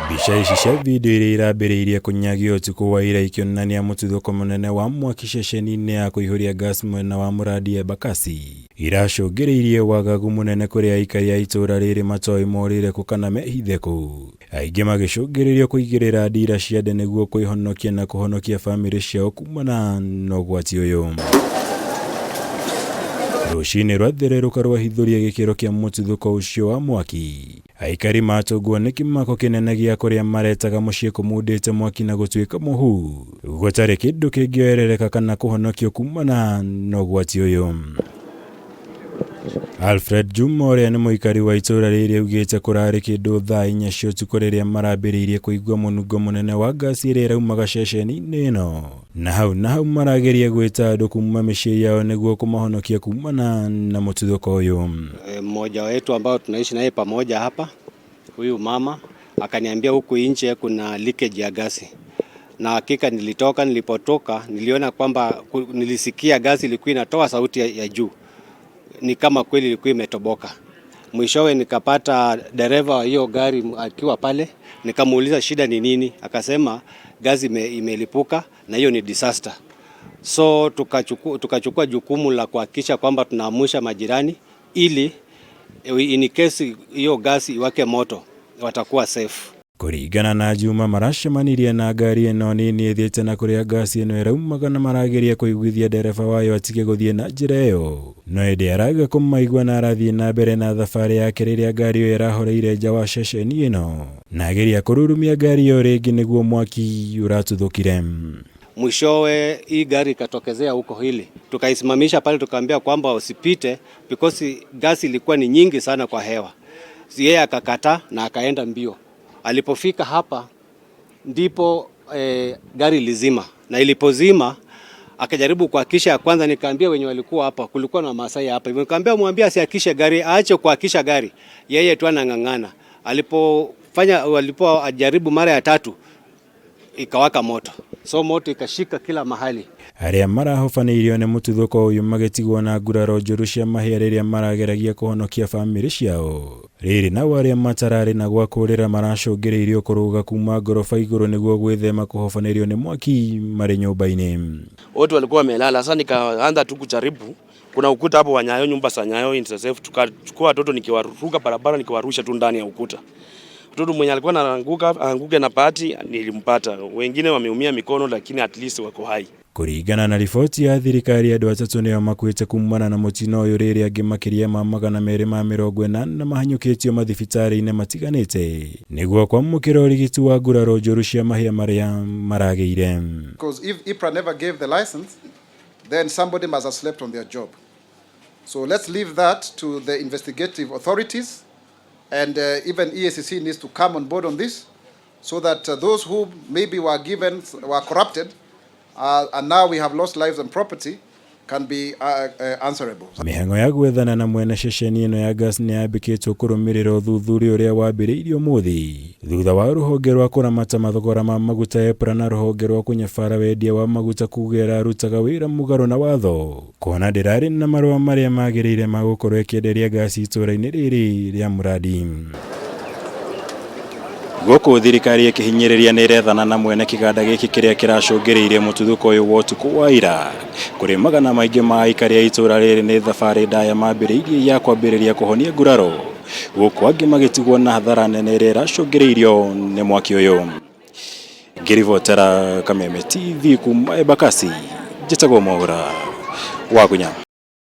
Mbica ici cia video iria irambĩrĩirie kũnyagio ũtukũ wa ira ikĩonania mũtuthũko mũnene wa mwaki ceceni-inĩ ya kũihũria gas mwena wa Mũrandi Embakasi iracũngĩrĩirie wagagu mũnene kũrĩ aikari a itũũra rĩrĩ matoĩ morĩre kũ kana mehithe kũ. Aingĩ magĩcũngĩrĩrio kũigĩrĩra ndira cia nde nĩguo kwĩhonokia na kũhonokia bamĩrĩ ciao kumana na ũgwati ũyũ. Rũcinĩ rwathererũka rwahithũria gĩkĩro kĩa mũtuthũko ũcio wa mwaki. Aikari matũngwo nĩ kĩmako kĩnene gĩa kũrĩa maretaga mũciĩ kũmundĩte mwaki na gũtuĩka mũhu. Gũtarĩ kĩndũ kĩngĩoerereka kana kũhonokio kumana na ũgwati ũyũ. Alfred Juma ũrĩa nĩ mũikari wa itũũra rĩrĩ augĩte kũrarĩ kĩndũ thaa 4 cia ũtukũ rĩrĩa marambĩrĩirie kũigua mũnungo mũnene wa ngasi ĩrĩa ĩraumaga ceceni-inĩ ĩno. Na hau na hau marageria gwĩta andũ kuma mĩciĩ yao nĩguo kũmahonokia kumana na mũtuthũko ũyũ. Mmoja wetu ambao tunaishi naye pamoja hapa, huyu mama akaniambia huku nje kuna leakage ya gasi, na hakika nilitoka. Nilipotoka niliona kwamba nilisikia gasi ilikuwa inatoa sauti ya juu, ni kama kweli ilikuwa imetoboka. Mwishowe nikapata dereva wa hiyo gari akiwa pale, nikamuuliza shida ni nini, akasema gasi imelipuka na hiyo ni disaster. So tukachukua jukumu la kuhakikisha kwamba tunaamusha majirani ili in case hiyo gasi iwake moto watakuwa safe. Kũringana na Juma, maracemanirie na ngari ĩno nini ĩthiĩte na kũrĩa ngasi ĩno ĩraumaga na marageria kũiguithia ndereba wayo atige gũthiĩ na njĩra ĩyo, no ĩndĩ araga kũmaigua na arathiĩ na mbere na thabarĩ yake rĩrĩa ngari ĩyo ĩrahoreire nja wa ceceni ĩno na ageria kũrurumia ngari ĩyo rĩngĩ nĩguo mwaki ũratuthũkire. Mwishowe hii gari ikatokezea huko hili, tukaisimamisha pale, tukaambia kwamba usipite because gasi ilikuwa ni nyingi sana kwa hewa. Yeye akakataa na akaenda mbio. Alipofika hapa ndipo gari lizima, na ilipozima akajaribu kuakisha ya kwanza. Nikaambia wenye walikuwa hapa, kulikuwa na Masai hapa, nikaambia mwambie asiakishe gari, aache kuakisha gari, yeye tu anang'ang'ana. Walipojaribu mara ya tatu ikawaka moto, so moto ikashika kila mahali. Arĩa marahobanĩirio nĩ mũtuthũko ũyũ magĩtigwo na nguraro njũru cia mahĩa rĩrĩa marageragia kũhonokia bamĩrĩ ciao. Rĩrĩ nao arĩa matararĩ na gwa kũrĩra maracũngĩrĩirio kũrũga kuma ngoroba igũrũ nĩguo gwĩthema kũhobanĩrio nĩ mwaki marĩ nyũmba-inĩ. Wote walikuwa wamelala. Sasa nikaanza tu kujaribu, kuna ukuta hapo wa Nyayo, nyumba za Nyayo Intersef, tukachukua watoto nikiwaruka barabara nikiwarusha tu ndani ya ukuta. Mtoto mwenye alikuwa anaanguka aanguke na bahati nilimpata. Wengine wameumia mikono lakini at least wako hai. Kũringana na riboti ya thirikari, andũ 3 nĩo makuĩte kumana na mũtino ũyũ, rĩrĩa angĩ makĩria ma 280 mahanyũkĩtio mathibitarĩ-inĩ matiganĩte nĩguo kwamũkĩra ũrigiti wa nguraro njũru cia mahĩa marĩa maragĩire. Because if EPRA never gave the license, then somebody must have slept on their job. So let's leave that to the investigative authorities, and even EACC needs to come on board on this, so that those who maybe were given, were corrupted, and now we have lost lives and property, can be answerable. Mĩhang'o ya gwethana na mwene ceceni ĩno ya gas nĩ yambĩkĩtwo kũrũmĩrĩra ũthuthuria ũrĩa wambĩrĩirio ũmũthĩ thutha wa rũhonge rwa kũramata mathogora ma maguta EPRA na rũhonge rwa kũnyabara wendia wa maguta kuga ĩrarutaga wĩra mũgarũ na watho, kuona ndĩrarĩ na marũa marĩa magĩrĩire ma gũkorwo ĩkĩenderia ngasi itũũra-inĩ rĩrĩ rĩa Mũrandi. Gũkũ thirikari ĩkĩhinyĩrĩria nĩ ĩrethana na mwene kĩganda gĩkĩ kĩrĩa kĩracũngĩrĩirie mũtuthũko ũyũ wa ũtukũ wa ira. Kũrĩ magana maingĩ ma aikari a itũũra rĩrĩ nĩ thabarĩ ndaya mambĩrĩirie ya kwambĩrĩria kũhonia nguraro, gũkũ angĩ magĩtigwo na hathara nene ĩrĩa ĩracũngĩrĩirio nĩ mwaki ũyũ. Ngĩribotera Kameme TV kuma Embakasi, njĩtagwo Mwaũra wa Gunya.